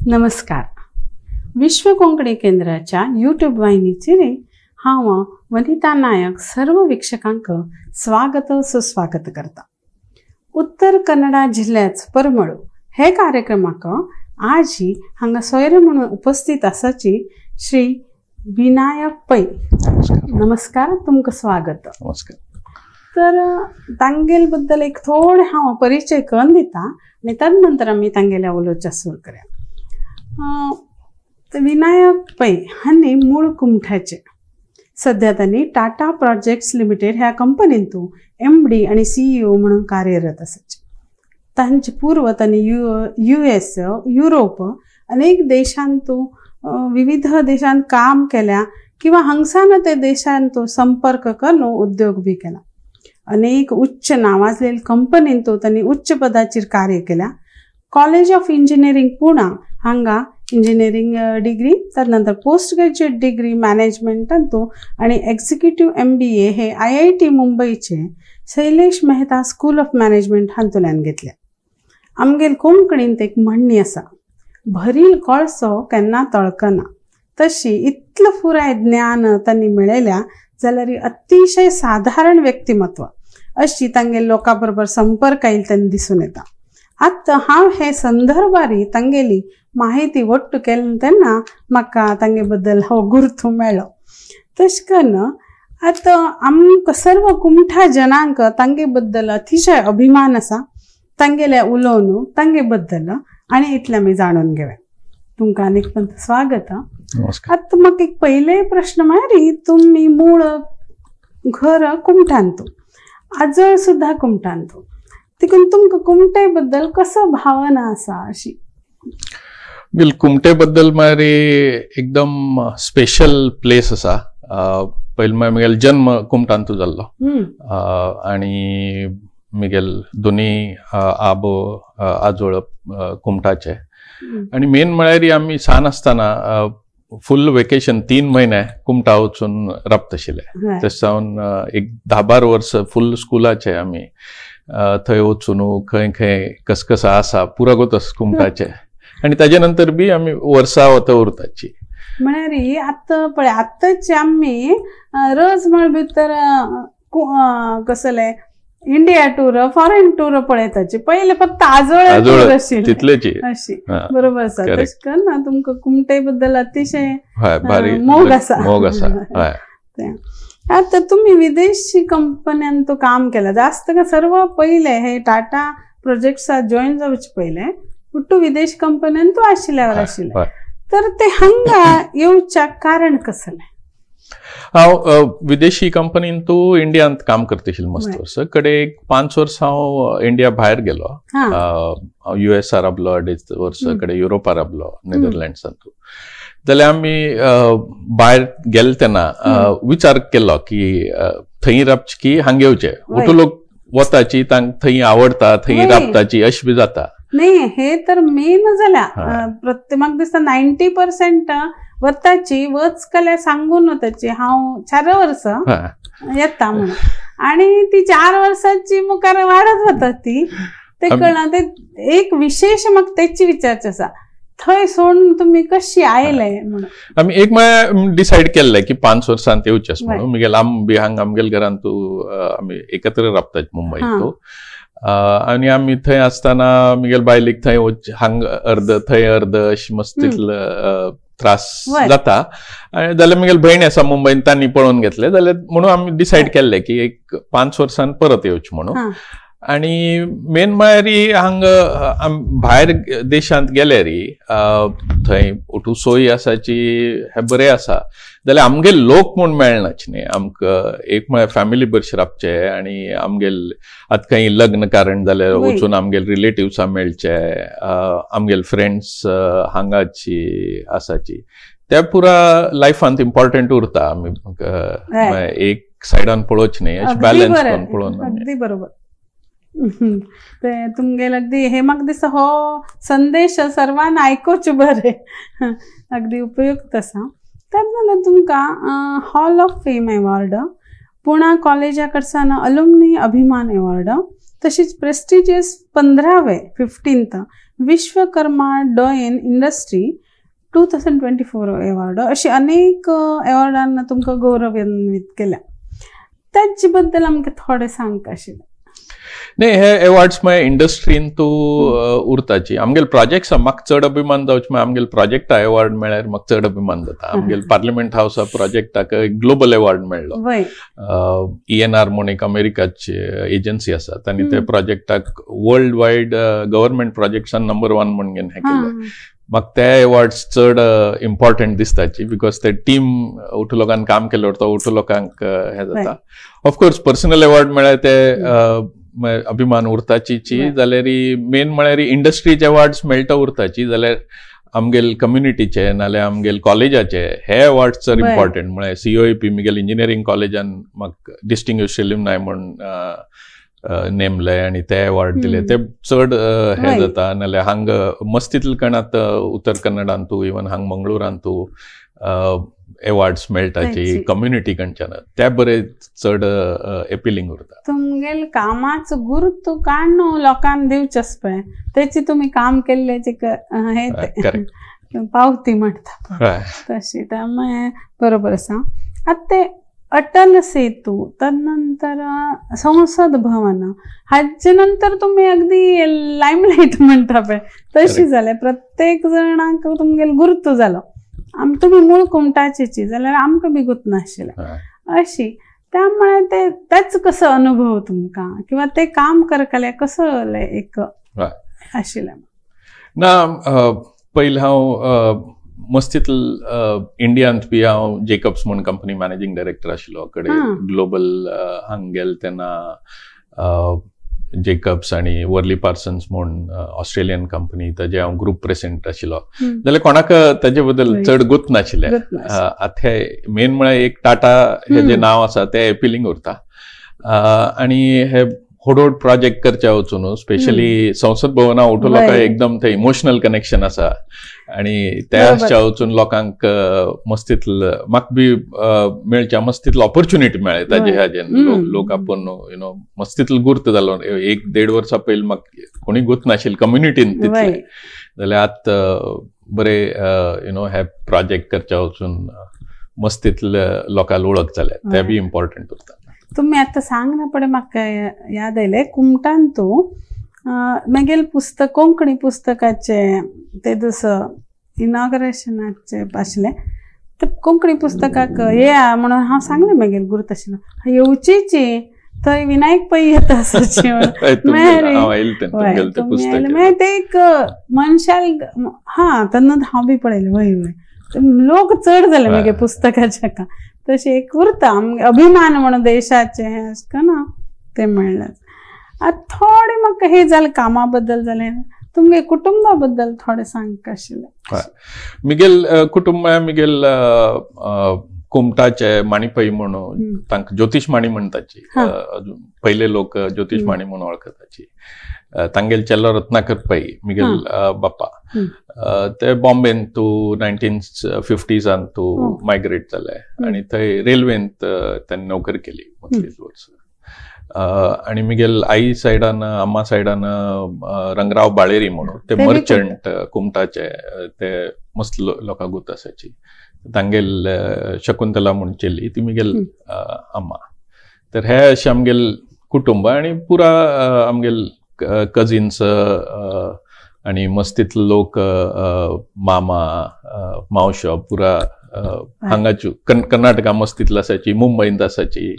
नमस्कार. विश्व कोंकणी केंद्राच्या यूट्यूब वाहिनीचेर हांव वनिता नायक सर्व वीक्षकांक स्वागत सुस्वागत करता. उत्तर कन्नडा जिल्ह्याच परमळू हे कार्यक्रमाक आजी हांगा सोयरे म्हणून उपस्थित आसाची श्री विनायक पै. नमस्कार, तुमकां स्वागत. नमस्कार. तर तांगेल बद्दल एक थोडे हांव परिचय करून दिता आनी तदनंतर आमी तांगेल्या उलोवच्या सुरू करया. विनायक पै हांणी मूळ कुमठ्याचे. सध्या तांणी टाटा प्रोजेक्ट्स लिमिटेड ह्या कंपनींतू MD आनी CEO म्हणून कार्यरत आसाचे. तांचे पूर्व तांणी US, Europe अनेक देशांतू विविध देशांत काम केल्या किंवा हांगसान ते देशांतू संपर्क करून उद्योग बी केला. अनेक उच्च नावाजलेल्या कंपनींतू तांणी उच्च पदाचेर कार्य केल्या. कॉलेज ऑफ इंजिनियरींग पुणा हांगा इंजिनियरींग डिग्री, तदनंतर पोस्ट ग्रॅज्युएट डिग्री मॅनेजमेंटांतू आनी एक्झिक्युटिव्ह MBA हे IIT मुंबईचे Shailesh Mehta school of management हातूंतल्यान घेतल्या. आमगेल कोंकणींत एक म्हणणी आसा, भरील कळसो केन्ना तळकना. तशी इतलें पुराय ज्ञान तांणी मेळयल्या जाल्यार अतिशय साधारण व्यक्तिमत्व अशी तांगेल लोकां बरोबर संपर्क आयिल्लो तेन्ना दिसून येता. आतां हांव हे संदर्भारी तांगेली माहिती वट्टू केली तेन्ना म्हाका तांगे बद्दल हो गुर्थ मेळ्ळो. तशें करून आतां आमकां सर्व कुमठा जनांक तांगे बद्दल अतिशय अभिमान आसा. तांगेले उलोवन तांगे बद्दल आनी इतलें आमी जाणून घेवया. तुमकां आनीक पण स्वागत. आतां म्हाका एक पयले प्रश्न म्हळ्यार तुमी मूळ घर कुमठांतू, आजळ सुद्दां कुमठांतू, तिकून तुमकां कुमटे बद्दल कसो भावना आसा अशी? कुमटे बद्दल म्हळ्यार एकदम स्पेशल प्लेस आसा. पयलीं म्हळ्यार म्हगेलो जन्म कुमटांतू जाल्लो आनी म्हगेल दोनी आबो आजोळ कुमटाचे. आनी मेन म्हळ्यार आमी सान आसतना फूल वेकेशन 3 म्हयने कुमटा वचून राबताशिल्ले. तशें जावन एक 10-12 वर्स फूल स्कुलाचे आमी थंय वचून खंय खंय कसकस आसा पुरा गोतस कुमटाचे. आनी ताजे नंतर बी आमी वर्सा वता उरताची. म्हळ्यार आतां पळय आतांच आमी रोज म्हळ भितर कसले इंडिया टूर, फॉरेन टूर पळयताची. पयले फक्त आजोळ आशिल्ले तितलेची अशी. बरोबर आसा. तशें करून तुमकां कुमटे बद्दल अतिशय मोग आसा. मोग आसा. आतां तुमी विदेशी कंपन्यांत काम केला जास्त का सर्व पयले हे टाटा प्रोजेक्ट्सा जॉईन जावचे पयले कुट्टू विदेश कंपन्यांतू आशिल्ल्यावर आशिल्ले, तर ते हांगा येवच्याक कारण कसलें? हांव विदेशी कंपनीन तूं इंडियांत काम करताशिल्लें मस्त वर्स कडे एक 5 वर्स हांव इंडिया भायर गेलो. हांव US राबलो 2.5 वर्स, कडे युरोपा राबलो नेदरलँड्सांतू. जाल्यार आमी भायर गेले तेन्ना विचार केलो की थंय राबचे की हांगा येवचे. ओटू लोक वताची तांकां थंय आवडटा, थंय राबताची अशें बी जाता. न्ही, हे तर मेन जाल्या. प्रत्येक म्हाका दिसता 90% वताची वच कल्या सांगून वताची हांव 4 वर्सां येता म्हणून, आनी ती 4 वर्सांची मुखार वाडत वता ती. ते कळना ते एक विशेष म्हाका तेची विचारचे आसा, थंय सोडून तुमी कशी आयले म्हणून. आमी एक म्हळ्यार डिसायड केल्लें की 5 वर्सांत येवचें म्हणून. म्हगेल आम बी हांगा आमगेल घरांत आमी एकत्र राबतात मुंबयत. आनी आमी थंय आसतना म्हगेल बायलेक थंय हांग अर्द थंय अर्द अशें मस्त तितलो त्रास जाता. आनी जाल्यार म्हगेल भयण आसा मुंबयन, तांणी पळोवन घेतलें. जाल्यार म्हणून आमी डिसायड केल्लें की एक 5 वर्सान परत येवचें म्हणून. आनी मेन म्हळ्यार हांगा भायर देशांत गेल्यार थंय ओटू सोय आसाची हे बरें आसा, जाल्यार आमगेल लोक म्हूण मेळनाच न्ही आमकां. एक म्हळ्यार फॅमिली बरें राबचे आनी आमगेल आतां खंय लग्न कारण जाल्यार वचून आमगेल रिलेटिव्सां मेळचे, आमगेल फ्रेंड्स हांगाची आसाची. त्या पुरा लायफांत इम्पॉर्टंट उरता. आमी एक सायडान पळोवचें न्ही, अशें बॅलन्स करून पळोवन. अगदी बरोबर. ते तुमगेल अगदी हे म्हाका दिसता हो संदेश सर्वांना आयकुचें बरें, अगदी उपयुक्त आसा. तेन्ना तुमकां hall of fame award, Poona कॉलेजा कडसान अलुमनी अभिमान अवॉर्ड, तशीच prestigious 15वे 15th Vishwakarma doyen industry 2024 award अशी अनेक अवॉर्डांना तुमकां गौरवान्वित केल्या. ताचे बद्दल आमकां थोडें सांगता आशिल्लें. न्ही, हे अवॉर्ड्स मागीर इंडस्ट्रीन तूं उरताची. आमगेले प्रोजेक्ट्स म्हाका चड अभिमान जावचे मागीर आमगेले प्रोजेक्टा अवॉर्ड मेळ्ळ्यार म्हाका चड अभिमान जाता. आमगेले पार्लिमेंट हावसा प्रोजेक्टाक एक ग्लोबल अवॉर्ड मेळ्ळो. ENR म्हूण एक अमेरिकाची एजन्सी आसा तांणी त्या प्रोजेक्टाक वर्ल्ड वायड गव्हर्मेंट प्रोजेक्ट्सान नंबर 1 म्हूण हें केलें. म्हाका ते अवॉर्ड्स चड इम्पॉर्टंट दिसताची because ते टीम उठू लोकांक काम केलें उरता, उठू लोकांक हें जाता. ऑफकोर्स पर्सनल अवॉर्ड मेळ्ळ्यार ते अभिमान उरताची, जाल्यार मेन म्हळ्यार इंडस्ट्रीचे अवॉर्ड्स मेळटा उरताची, जाल्यार आमगेल कम्युनिटीचे नाल्यार आमगेल कॉलेजाचे हे अवॉर्ड्स चड इम्पॉर्टंट. म्हळ्यार COEP मिगेल इंजिनियरींग कॉलेजान म्हाका डिस्टिंग्विश्ड एल्युमनाय म्हूण नेमले आनी ते अवॉर्ड दिले, ते चड हे जाता. नाल्यार हांग मस्तीतले कणात उत्तर कन्नडांतू इवन हांग मंगळुरांतू अवॉर्ड्स मेळटाची कम्युनिटी कडच्यान, ते बरे चड एपिलिंग उरता. तुमगेल कामाचो गुरुत्व काडून लोकांक दिवचें पळय, तेची तुमी काम केल्ल्याची हे पावती म्हणटा तशी. त्यामुळे बरोबर आसा. आतां ते अटल सेतू, तदनंतर संसद भवन, हाचे नंतर तुमी अगदी लायमलायट म्हणटा पळय तशी जालें. प्रत्येक जणांक तुमगेल गुरुत्व जालो. तुमी मूळ कुमटाचेची जाल्यार आमकां बी गुत नाशिल्लें अशी. त्यामुळे ते तेच कसो अनुभव तुमकां किंवा ते काम करतले कसो एक आशिल्लें? ना, पयलीं हांव मस्तीत इंडियांत बी हांव जेकब्स म्हूण कंपनी मॅनेजींग डायरेक्टर आशिल्लो कडेन ग्लोबल हांग गेल तेन्ना जेकब्स आनी वर्ली पार्सन्स म्हूण ऑस्ट्रेलियन कंपनी ताजे हांव ग्रूप प्रेसिडेंट आशिल्लो. जाल्यार कोणाक ताजे बद्दल चड गुत नाशिल्लें. आतां हे मेन म्हळ्यार एक टाटा हे जे नांव आसा तें एपिलिंग उरता. आनी हे व्हड व्हड प्रोजेक्ट करच्या वचून स्पेशली संसद भवना उठो लोकांक एकदम ते इमोशनल कनेक्शन आसा आनी त्या आसच्या वचून लोकांक मस्तीतल म्हाका बी मेळच्या मस्तीतल ऑपॉर्च्युनिटी मेळ्ळे ताजे हाजेन लोक आपूण you know मस्तीतल गुर्त जालो. 1-1.5 वर्सां पयलीं म्हाका कोणी गुर्त नाशिल्लें कम्युनिटीन तितले, जाल्यार आतां बरे you know हे प्रोजेक्ट करच्या वचून मस्तीतले लोकांक वळख जाल्या, ते बी इम्पॉर्टंट उरता. तुम्ही आता सांग ना पडे म्हाका याद आयलें, कुमटान तूं मागीर पुस्तक कोंकणी पुस्तकाचे ते दुसरो इनॉग्रेशनाचे आशिल्लें, ते कोंकणी पुस्तकाक येया म्हणून हांव सांगलें मागीर गुरूत आशिल्लो येवचीची थंय विनायक पै येता आसाची मागीर ते एक मनशाल हा तेन्ना हांव बी पळयलें वय वय लोक चड जाले मागीर पुस्तकाच्या का तशें एक उरता अभिमान म्हणून देशाचे हें अशें ना ते म्हणलें. आतां थोडें म्हाका हें जालें कामा बद्दल जालें, तुमगे कुटुंबा बद्दल थोडें सांगता आशिल्लें. मिगेल कुटुंब मिगेल कुमटाचे माणी पै म्हणून तांकां ज्योतिश माणी म्हणटाची, पयले लोक ज्योतिश माणी म्हणून वळखताची. तांगेल चेलो रत्नाकर पै मिगेल बाप्पा ते बॉम्बेन तूं 1950s तूं मायग्रेट जाले आनी थंय रेल्वेंत तांणी नोकरी केली मदलीच वर्स. आनी मिगेल आई सायडान अम्मा सायडान रंगराव बाळेरी म्हणून ते मर्चंट कुमटाचे ते मस्त लोकांक गुत आसाची. तांगेल शकुंतला म्हूण चेली ती मिगेल अम्मा. तर हे अशें आमगेल कुटुंब आनी पुरा आमगेल कजिन्स आनी मस्तीतले लोक मामा मावशो पुरा हांगाच्यो कर्नाटका मस्तीतले आसाची, मुंबयंत आसाची.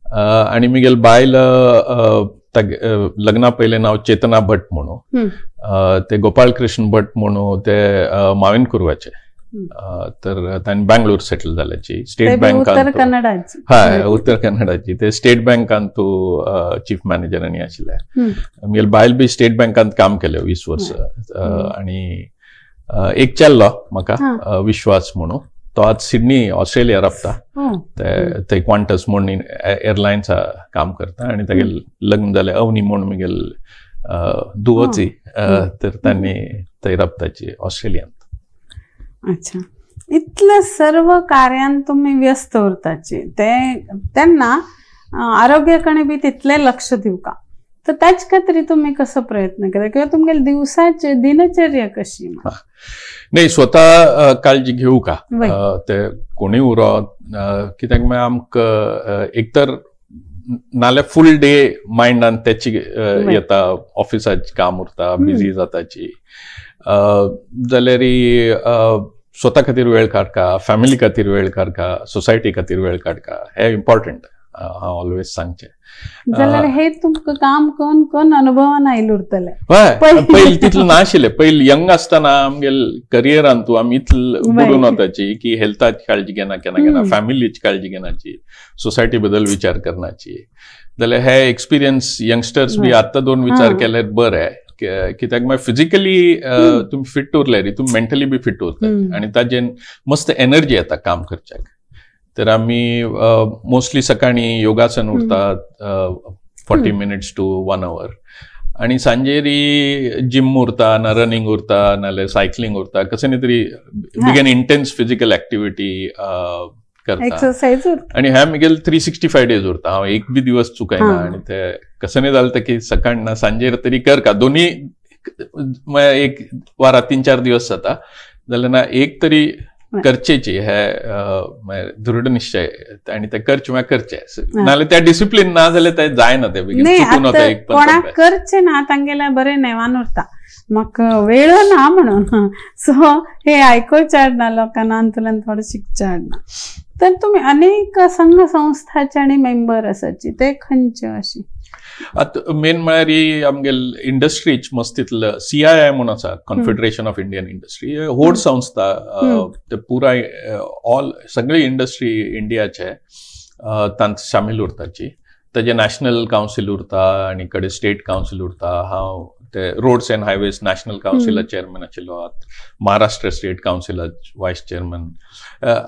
आनी मिगेल बायल लग्ना पयलें नांव चेतना भट म्हणून, ते गोपाळ कृष्ण भट म्हणून ते माविन कुरवाचे. तर तांणी बँगलोर सेटल जाल्याची स्टेट बँकांत, हय उत्तर कन्नडाची, ते स्टेट बँकांत तूं चीफ मॅनेजरांनी आशिल्ले. मिगेल बायल बी स्टेट बँकांत काम केलें 20 वर्सां. आनी एक चेल्लो म्हाका विश्वास म्हणून, तो आज सिडनी ऑस्ट्रेलिया रावता, ते क्वांटस म्हूण एअरलायन्सा काम करता. आनी तागेलें लग्न जालें अवनी म्हूण मिगेल दुवोची, तर तांणी थंय रावताची ऑस्ट्रेलियांत. अच्छा, इतले सर्व कार्यान तुमी व्यस्त उरताची ते तेन्ना आरोग्याकडे बी तितलें लक्ष दिवका. तर त्याच खातीर तुमी कसो प्रयत्न करता किंवा तुमगेले दिवसाचे दिनचर्या कशी? नाही, स्वतः काळजी घेऊ का ते कोणी उरो कित्याक मागीर आमकां एक तर नाल्यार फूल डे मायंडान त्याची येता, ऑफिसाचें काम उरता, बिजी जाताची, जाल्यार स्वता खातीर वेळ काडका, फॅमिली खातीर वेळ काडका, सोसायटी खातीर वेळ काडका, हे इम्पॉर्टंट हांव ऑलवेज सांगचें. जाल्यार हे तुमकां काम करून करून अनुभवान आयले उरतले. हय, पयलीं तितलें नाशिल्लें. पयलीं यंग आसतना आमगेले करियरान तूं आमी इतले बुडून वताची की हेल्थाची काळजी घेना, केन्ना केन्ना फॅमिलीची काळजी घेनाची, सोसायटी बद्दल विचार करनाची. जाल्यार हे एक्सपिरियन्स यंगस्टर्स बी आतां दोन विचार केल्यार बरें, कित्याक मागीर फिजिकली तुमी फिट उरले रे, तुमी मेंटली बी फिट उरता आनी ताजेन मस्त एनर्जी येता काम करच्याक. तर आमी मोस्टली सकाळी योगासन उरतात 40 minutes to 1 hour आनी सांजेरी जिम उरता, ना रनिंग उरता, नाल्यार सायकलिंग उरता, कशें न्ही तरी बिगेन इंटेन्स फिजिकल एक्टिविटी करता, एक्सरसाइज उरता. आनी हें म्हगेलें 365 डेज उरता, हांव एक बी दिवस चुकयना. आनी ते कशें न्ही जालें की सकाळ ना सांजेर तरी कर का, दोन्ही एक वारा 3-4 दिवस जाता जाल्यार ना एक तरी करचेची हे दृढ निश्चय आनी ते करचे म्हळ्यार करचे, नाल्यार त्या डिसिप्लीन ना जाल्यार ते जायना, ते बेगीन चुकून वता. एक कोणाक करचे ना तांगेल्या बरें नेमान उरता, म्हाका वेळ ना म्हणून. सो हे आयकोवचें हाडना लोकांना, अंतुल्यान थोडें शिकचें हाडना. तर तुमी अनेक संघ संस्थाचे आनी मेंबर आसाची, ते खंयचे अशी? आतां मेन म्हळ्यार आमगेले इंडस्ट्रीच मस्त तितलो CII म्हूण आसा, कॉन्फेडरेशन ऑफ इंडियन इंडस्ट्री, व्हड संस्था, ते पुराय ऑल सगळी इंडस्ट्री इंडियाचे तांत सामील उरताची. ताजे नॅशनल कावन्सील उरता आनी कडेन स्टेट कावन्सील उरता. हांव ते रोड्स अँड हायवेज नॅशनल कावन्सिला चेअरमॅन आशिल्लो, महाराष्ट्र स्टेट कावन्सिला वायस चेअरमॅन.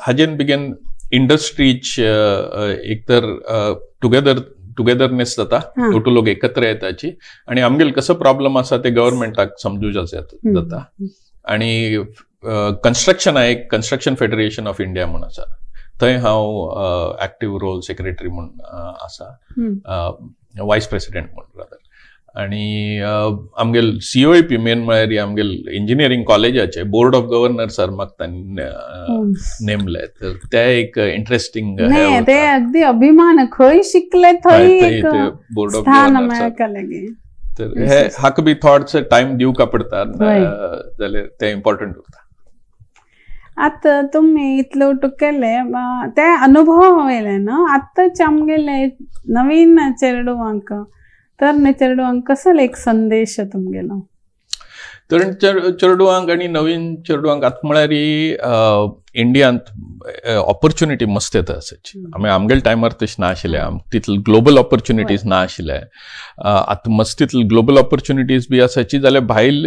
हाजेन बिगेन इंडस्ट्रीच एक तर टुगेदरनेस जाता, टोटल लोक एकत्र येताची आनी आमगेले कसो प्रॉब्लम आसा ते गव्हर्मेंटाक समजूं जाता. आनी कन्स्ट्रक्शन एक कन्स्ट्रक्शन फेडरेशन ऑफ इंडिया म्हूण आसा, थंय हांव एक्टीव रोल सेक्रेटरी म्हूण आसा, वायस प्रेसिडेंट म्हूण रादर. आनी आमगेले COEP main म्हळ्यार आमगेले इंजिनियरींग कॉलेजाचे बोर्ड ऑफ गव्हर्नर्सार म्हाका तांणी नेमले, तर ते एक इंट्रस्टिंग ते अगदी अभिमान, खंय शिकले थंय बोर्ड ऑफ गव्हर्नर्स. तर हे हाका बी थोडसो टायम दिवका पडटा जाल्यार ते इम्पॉर्टंट उरता. आतां तुमी इतलें उटूक केलें ते अनुभव वयले न्हू, आतांचे आमगेले नवीन चेडवांक, तरणे चेडवांक कसो एक संदेश तुमगेलो? तरण चेडवांक आनी नवीन चेडवांक आतां म्हळ्यार इंडियांत ऑपॉर्च्युनिटी मस्त येता आसाची. आमी आमगेले टायमार तशें ना आशिल्लें, तितले ग्लोबल ऑपॉर्च्युनिटीज ना आशिल्ले. आतां मस्त तितले ग्लोबल ऑपॉर्च्युनिटीज बी आसाची, जाल्यार भायल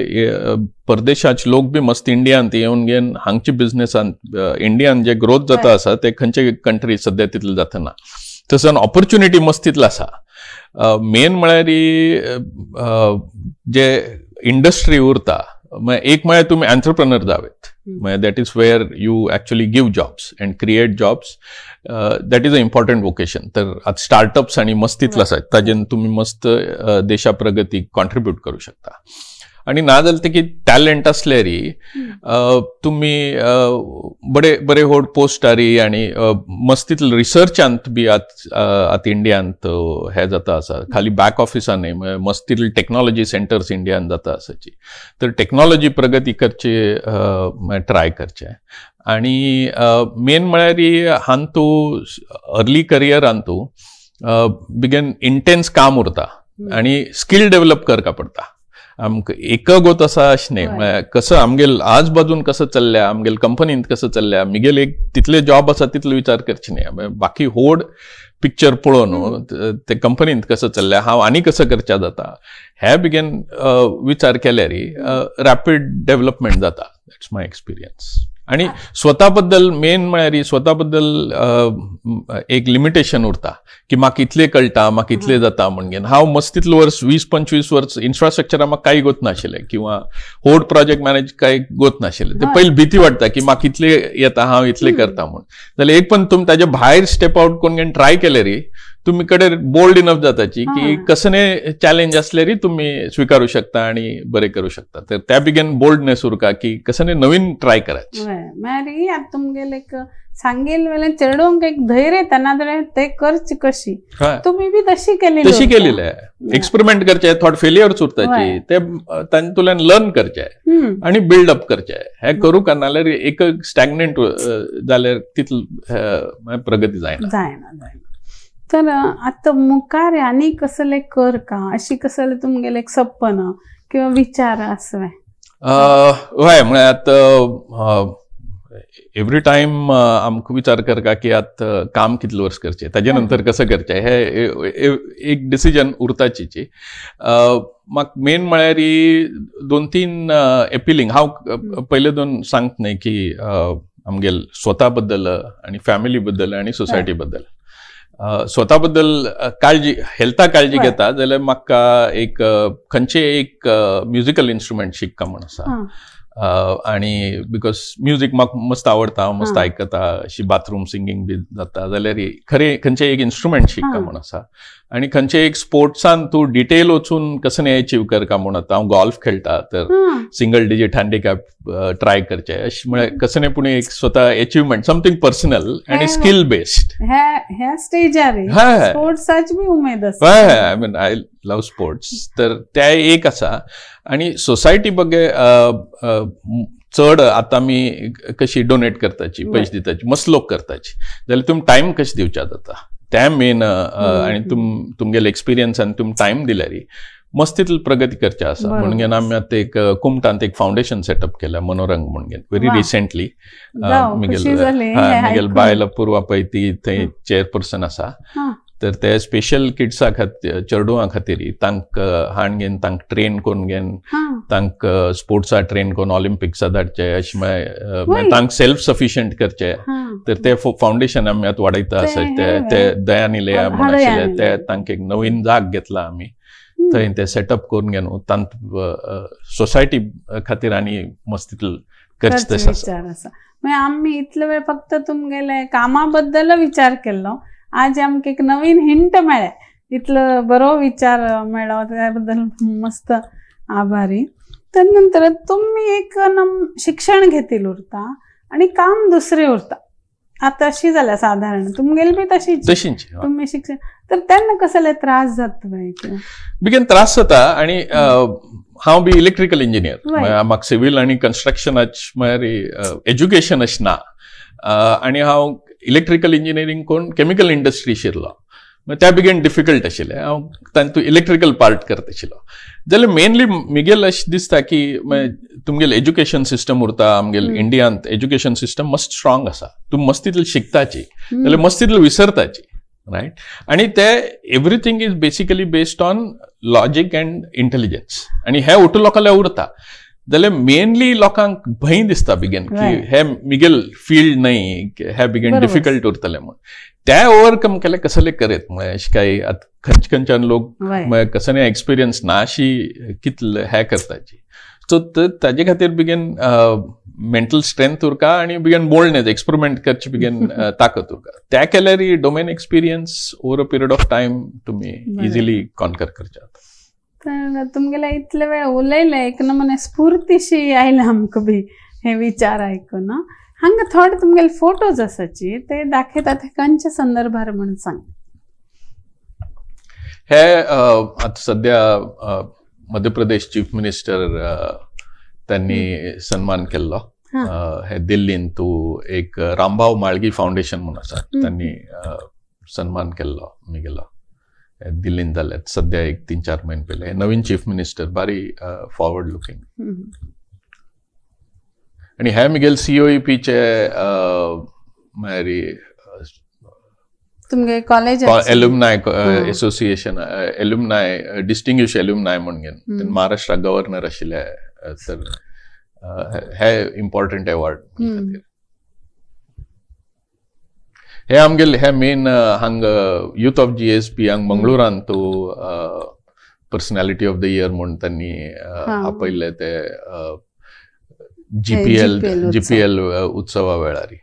परदेशाचे लोक बी मस्त इंडियांत येवन घेवन हांगचे बिजनेसांत इंडियान जे ग्रोथ जाता आसा ते खंयचे कंट्री सद्या तितले जातना. तसो ऑपॉर्च्युनिटी मस्त तितले आसा. मेन म्हळ्यार जे इंडस्ट्री उरता, एक म्हळ्यार तुमी एंटरप्रेनर जावेत, म्हळ्यार that is where you actually give jobs and create jobs, that is a important vocation. तर आतां स्टार्टअप्स आनी मस्त तितलो आसा ताजेन तुमी मस्त देशा प्रगतीक कॉन्ट्रिब्यूट करूं शकता. आनी ना जाल्यार ते की टॅलंट आसल्यार तुमी बरे बरे व्हड पोस्टारी आनी मस्त तितले रिसर्चांत बी आतां इंडियांत हें जाता आसा, खाली बॅक ऑफिसान न्ही, मस्त तितले टॅक्नॉलॉजी सेंटर्स इंडियान जाता आसाची. तर टॅक्नॉलॉजी प्रगती करची ट्राय करचें. आनी मेन म्हळ्यार हांतू अर्ली करियरान तूं बिगेन इंटेन्स काम उरता आनी स्कील डेव्हलप करका पडटा. आमकां एक गोत आसा अशें न्ही, म्हळ्यार कसो आमगेल आज बाजून कसो चल्ल्या, आमगेल कंपनींत कसो चल्ल्या, मिगेल एक तितले जॉब आसा तितलो विचार करचे न्ही, बाकी व्हड पिक्चर पळोवन ते कंपनींत कसो चल्ल्या, हांव आनी कसो करच्या जाता, हे बिगेन विचार केल्यार रॅपीड डेव्हलपमेंट जाता. That's my experience. आनी स्वता बद्दल मेन म्हळ्यार स्वता बद्दल एक लिमिटेशन उरता की म्हाका इतलें कळटा, म्हाका इतलें जाता म्हणून. हांव मस्त तितलो वर्स 20-25 वर्स इन्फ्रास्ट्रक्चरा म्हाका कांय गोत नाशिल्लें किंवा व्हड प्रोजेक्ट मॅनेज कांय गोत नाशिल्लें, ते पयलीं भीती वाडटा की म्हाका इतलें येता, हांव इतलें करता म्हूण. जाल्यार एक पण तुमी ताजे भायर स्टेप आवट करून ट्राय केले रे तुमी कडेन बोल्ड इनफ जाताची की कसने चॅलेंज असल्यारी तुम्ही स्वीकारू शकता आणि बरे करू शकता. तर त्या बिगेन बोल्डनेस उरका की कसने नवीन ट्राय करायचे. मारी आता तुमगेले सांगेल वेळे चेडूंक एक धैर्य येता, नाजाल्यार ते करची कशी तुम्ही बी तशी केली, तशी केलेली आहे. एक्सपेरिमेंट करचे, थोड फेलियर उरताची ते तांतूल्यान लर्न करचे आणि बिल्ड अप करचे. हे करू का नाल्यार एक स्टॅग्नंट जाल्यार तितली प्रगती जायना जायना जायना. तर आता मुखार आनी कसले कर का अशी कसले तुमगेले एक सपन किंवा विचार आसवे? हय, म्हळ्यार आतां एवरी टायम आमकां विचार करता की आतां काम कितले वर्स करचें, ताजे नंतर कसं करचें, हे एक डिसिजन उरताची. म्हाका मेन म्हळ्यार दोन तीन एपिलिंग हांव पयले दोन सांगत न्हय की आमगेल स्वता बद्दल आनी फॅमिली बद्दल आनी सोसायटी बद्दल. स्वता बद्दल काळजी, हेल्था काळजी घेता जाल्यार म्हाका एक खंयचें एक म्युजिकल इन्स्ट्रुमेंट शिकता म्हूण आसा. आणि because music म्हाका मस्त आवडटा, हांव मस्त आयकता, अशी बाथरूम सिंगींग बी जाता जाल्यार खरें खंयचें एक इन्स्ट्रुमेंट शिकता म्हूण आसा. आनी खंयचे एक स्पोर्ट्सान तूं डिटेल वचून कसं एचीव करका म्हूण. आतां हांव गोल्फ खेळटा तर सिंगल डिजीट हँडिकॅप ट्राय करचें अशें म्हळ्यार कसं पूण एक स्वता एचिवमेंट समथींग पर्सनल आनी स्कील बेस्ड. ह्या स्टेजार स्पोर्ट्साची बी उमेद आसा. I mean I love sports, तर ते एक आसा. आनी सोसायटी बगे चड आतां आमी कशी डोनेट करताची, पयशे दिताची, मस्त लोक करताची, जाल्यार तुमी टायम कशें दिवच्या जाता ते मेन. आनी तुमगेले एक्सपिरियन्स आनी तुमी टायम दिल्यार मस्त तितली प्रगती करचे आसा. म्हणून आमी आतां एक कुमटांत एक फावंडेशन सेटअप केल्या, मनोरंग म्हणून, व्हेरी रिसेंटली. म्हगेल बायल अपूर्वा पळय ती थंय चेअरपर्सन आसा. तर ते स्पेशल किड्सा खातीर, चेडवां खातीर तांकां हाण घेवन तांकां ट्रेन करून घेवन तांकां स्पोर्ट्सा ट्रेन करून ऑलिम्पिक्सा धाडचे अशें म्हळ्यार तांकां सेल्फ सफिशियंट करचे. तर ते फावंडेशन आमी आतां वाडयता आसा. ते दया निलया म्हूण आशिल्ले ते तांकां एक नवीन जाग घेतला आमी, थंय ते सेटअप करून घेवन तांत सोसायटी खातीर आनी मस्त तितले करचे तशें आसा. मागीर आमी इतलो वेळ फक्त तुमगेले कामा बद्दल विचार केल्लो, आज आमकां एक नवीन हिंट मेळ्ळें, इतलो बरो विचार मेळ्ळो त्या बद्दल मस्त आभारी. तर नंतर तुमी एक शिक्षण घेतील उरता आनी काम दुसरें उरता, आतां अशी जाल्या साधारण तुमगेली बी तशीच तशीच तुमी शिक्षण, तर तेन्ना कसले त्रास जाता? बेगीन त्रास जाता. आनी हांव बी इलेक्ट्रिकल इंजिनियर, म्हाका सिवील आनी कन्स्ट्रक्शनाच म्हळ्यार एज्युकेशन अशें ना. आनी हांव इलेक्ट्रिकल इंजिनियरींग करून केमिकल इंडस्ट्री शिरलो, त्या बेगीन डिफिकल्ट आशिल्लें. हांव तांतूं इलेक्ट्रिकल पार्ट करता आशिल्लो. जाल्यार मेनली म्हगेल अशें दिसता की तुमगेल एज्युकेशन सिस्टम उरता. आमगेल इंडियांत एज्युकेशन सिस्टम मस्त स्ट्रॉंग आसा, तूं मस्त तितलें शिकताची जाल्यार मस्त तितलें विसरताची, रायट. आनी ते everything is basically based on logic and intelligence, आनी हे ओटू लोकांले उरता. जाल्यार मेनली लोकांक भंय दिसता बेगीन की हे मिगेल फिल्ड न्हय, हे बेगीन डिफिकल्ट उरतलें म्हूण. ते ओवरकम केले कसले करीत म्हळ्यार अशें काय आतां खंयचे खंयच्यान लोक म्हळ्यार कसले एक्सपिरियन्स ना अशी कितले हे करताची. सो ताजे खातीर बेगीन मेंटल स्ट्रेंथ उरका आनी बेगीन बोल्डनेस, एक्सपेरिमेंट करचे बेगीन ताकत उरका. त्या केल्यार domain experience over a period of time तुमी इजिली कॉन्कर करचे. तर तुमगेले इतले वेळ उलयले एक नमुने स्फूर्तीशी आयला आमकां बी हे विचार आयकून. हांगा थोडे तुमगेले फोटोज आसाची ते दाखयतात, ते खंयच्या संदर्भार म्हणून सांग. हे आतां सद्या मध्य प्रदेश चीफ मिनिस्टर त्यांनी सन्मान केल्लो. हे दिल्लीन तूं एक रामभाव माळगी फावंडेशन म्हणून आसा, त्यांनी सन्मान केल्लो म्हगेलो दिल्लीन जाले सद्या एक 3-4 म्हयने पयले. नवीन चीफ मिनिस्टर बारी फॉरवर्ड लुकींग. आनी हे म्हगेल COEPचे म्हळ्यार तुमगे college alumni association, alumni distinguish alumni म्हूण घेवन महाराष्ट्रा गव्हर्नर आशिल्ले. तर हे इम्पॉर्टंट एवॉर्ड खातीर. हे आमगेले हे मेन हांग यूथ ऑफ GSB हांग मंगळुरान तूं पर्सनॅलिटी ऑफ the year म्हूण तांणी आपयल्ले ते GPL उत्सवा वेळार.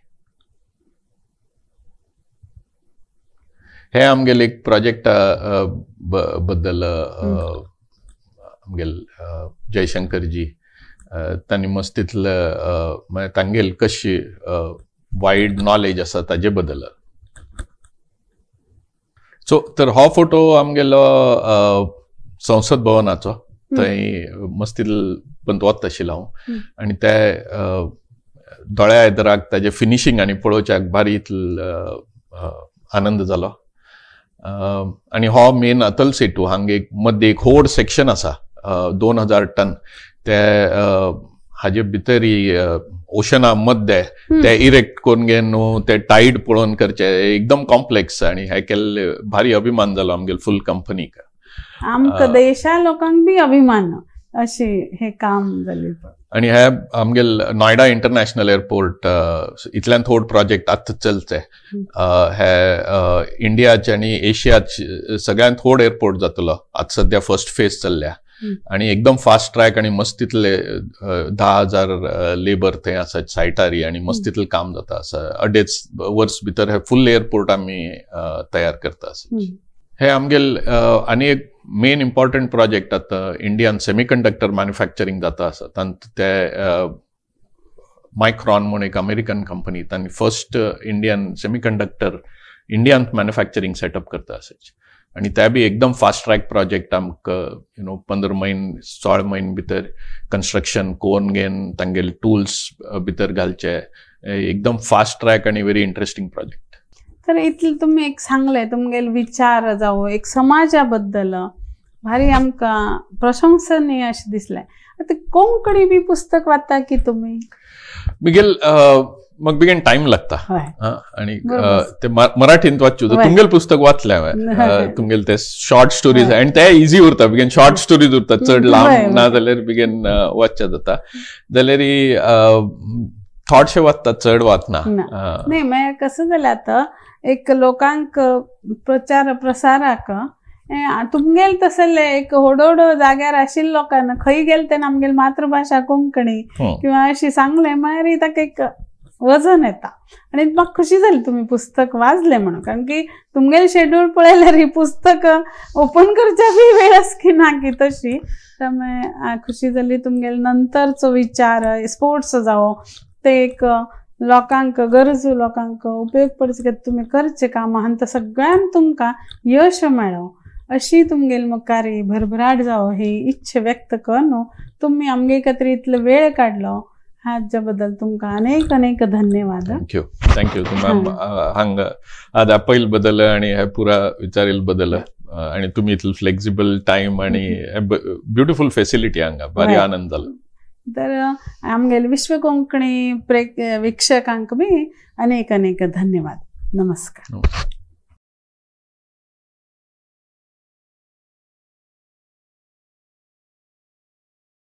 हे आमगेले एक प्रोजेक्टा बद्दल आमगेल जयशंकरजी तांणी मस्त तितले तांगेल कशी वायड नॉलेज आसा ताजे बद्दल. सो तर हो फोटो आमगेलो संसद भवनाचो, थंय मस्त तितले वता आशिल्लो हांव आनी ते दोळ्या एदराक ताजे फिनिशींग आनी पळोवच्याक भारी इतलो आनंद जालो. आनी हो मेन अतल सेतू हांगा एक मध्य एक व्हड सेक्शन आसा 2000 टन ते हाजे भितर ओशना मध्य ते इरेक्ट करून घेवन न्हू ते टायड पळोवन करचे, एकदम कॉम्प्लेक्स. आनी हे केल्ले भारी अभिमान जालो आमगेले फूल कंपनीक, आमकां देशा लोकांक बी अभिमान अशें हे काम जालें. आनी हे आमगेल नॉयडा इंटरनॅशनल एअरपोर्ट इतल्यान थोड प्रोजेक्ट आतां चलचे, हे इंडियाचे आनी एशियाचे सगळ्यांत थोड एअरपोर्ट जातलो आतां सद्या फर्स्ट फेज चल्ल्या आनी एकदम फास्ट ट्रॅक आनी मस्त तितले 10,000 लेबर थंय आसा सायटारी आनी मस्त तितलें काम जाता आसा. 2.5 वर्स भितर हे फूल एअरपोर्ट आमी तयार करता आसा. हे आमगेल आनी एक मेन इम्पॉर्टंट प्रोजेक्ट आतां इंडियान सेमीकंडक्टर मॅन्युफॅक्चरींग जाता आसा. तांत ते मायक्रॉन म्हूण एक अमेरिकन कंपनी तांणी फर्स्ट इंडियन सेमीकंडक्टर इंडियांत मॅन्युफॅक्चरींग सेटअप करता आसा आनी ते बी एकदम फास्ट ट्रॅक प्रोजेक्ट आमकां you know 15 म्हयने 16 म्हयने भितर कन्स्ट्रक्शन कोन घेवन तांगेले टूल्स भितर घालचे, एकदम फास्ट ट्रॅक आनी व्हेरी इंट्रस्टींग प्रोजेक्ट. तर इतले तुमी एक सांगले तुमगेले विचार जावं एक समाजा बद्दल भारी आमकां प्रशंसनीय अशें दिसलें. आतां कोंकणी बी पुस्तक वाचता की तुमी? मिगेल मग बेगीन टायम लागता आनी ते मराठींत वाचचो. तुमगेले पुस्तक वाचलें हांवें, तुमगेले ते शॉर्ट स्टोरीज आनी ते इजी उरता, बेगीन शॉर्ट स्टोरीज उरता, चड लांब ना जाल्यार बेगीन वाचचें जाता. जाल्यार थोडशें वाचता, चड वाचना. न्ही मागीर कसं जालें आतां एक लोकांक प्रचार प्रसाराक तुमगेल तसले एक होडोडो जाग्यार आशिल्ल्या लोकांना खंय गेले तेन्ना आमगेली मातृभाशा कोंकणी किंवा अशी सांगले मागीर ताका एक वजन येता आनी म्हाका खुशी जाली तुमी पुस्तक वाचलें म्हणून, कारण की तुमगेले शेड्यूल पळयल्यार ही पुस्तक ओपन करच्या बी वेळ आसकी ना की तशी. त्यामुळे खुशी जाली तुमगेले नंतरचो विचार स्पोर्ट्स जावं ते एक लोकांक गरजू लोकांक उपयोग पडचे तुमी करचे काम आनी ते सगळ्यांक तुमकां यश मेळो अशी तुमगेली मुखार भरभराट जावं ही इच्छा व्यक्त करून तुमी आमगे खातीर इतलो वेळ काडलो हाज्या बद्दल तुमकां अनेक अनेक धन्यवाद. Thank you, thank you. तुमकां हांगा आज आपयल बद्दल आनी हे पुरा विचारील बद्दल आनी तुमी इतलो फ्लेक्सिबल टायम आनी ब्युटिफूल फेसिलिटी हांगा भारी आनंद जालो. तर आमगेले विश्व कोंकणी वीक्षकांक बी अनेक अनेक धन्यवाद. नमस्कार.